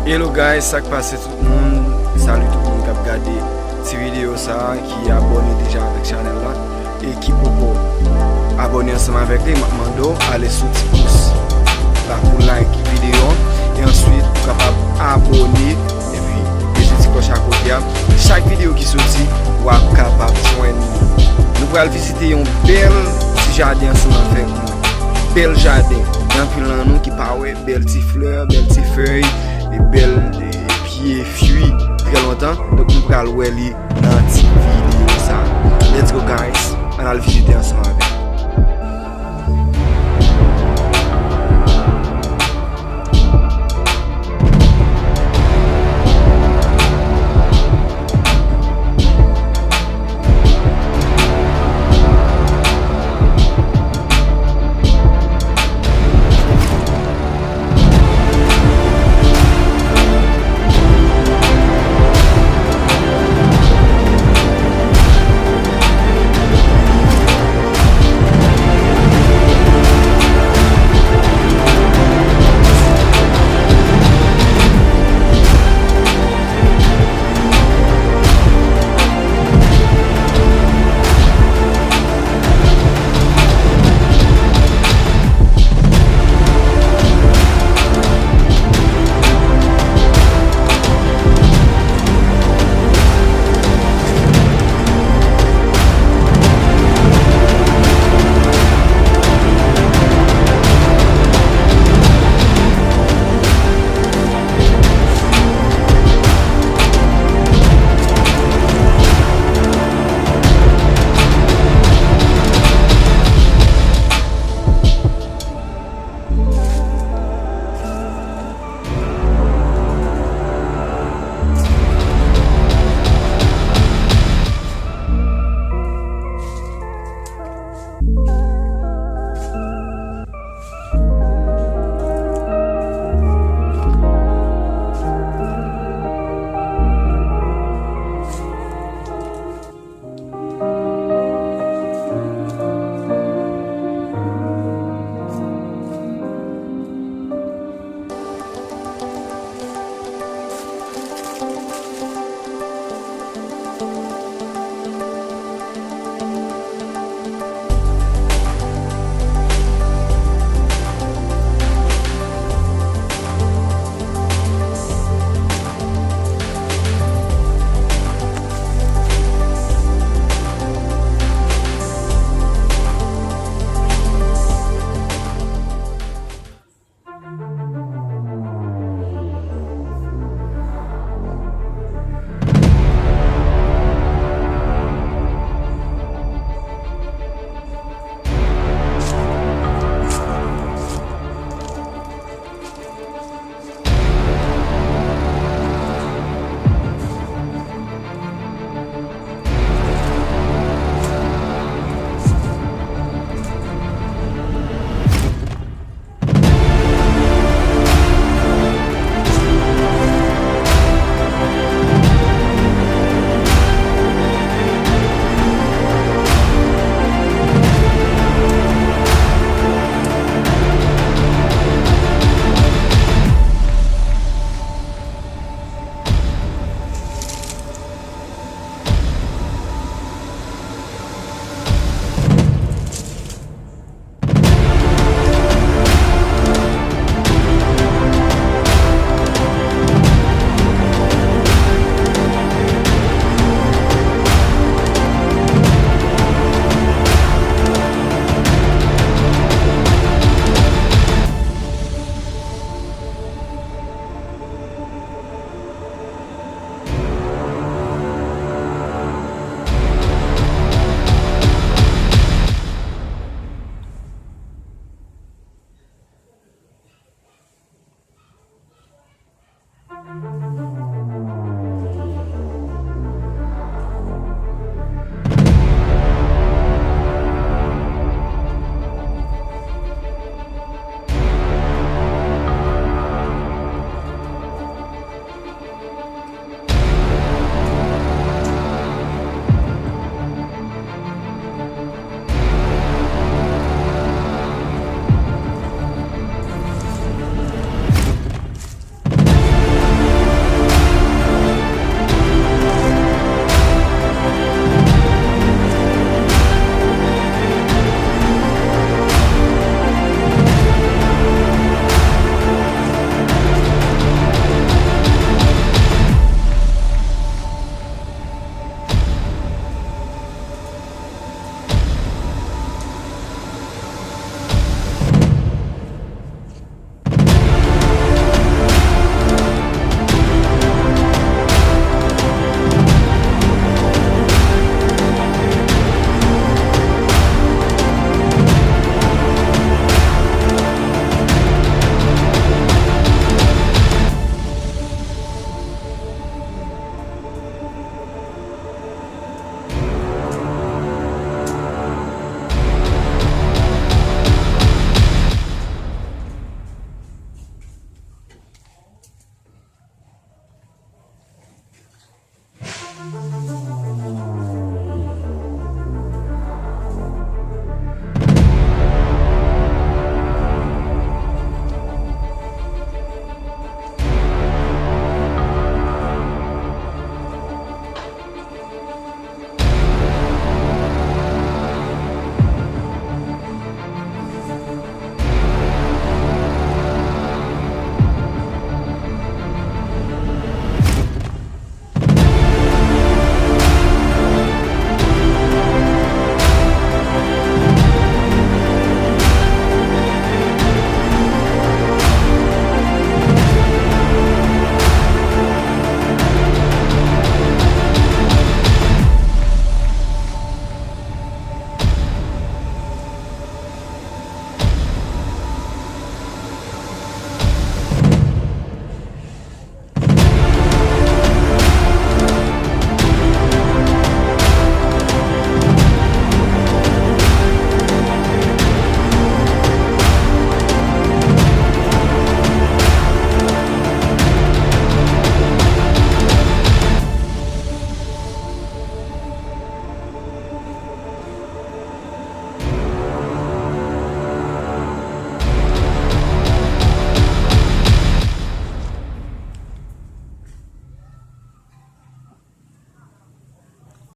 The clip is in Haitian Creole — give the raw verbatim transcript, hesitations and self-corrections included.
Hello guys, sa k pase tout moun? Salut tout moun k ap gade ti videyo sa a, ki abòne deja avèk chanèl la e ki poko abòne ansanm avèk li, m ap mande w ale sou ti pous la pou like videyo an, e answit ou kapab abòne epi mete ti klòch a kote a. Chak videyo ki soti, w ap kapab jwenn li. Nou pral vizite yon bèl ti jaden ansanm avèk nou. Bèl jaden. Gen anpil nan nou ki pa wè bèl ti flè, bèl ti fèy, e bèl, e, pye fwi trè lontan. Donk, nou pral wè li nan ti videyo sa. Let's go, guys. Ann al vizite ansanm avèk.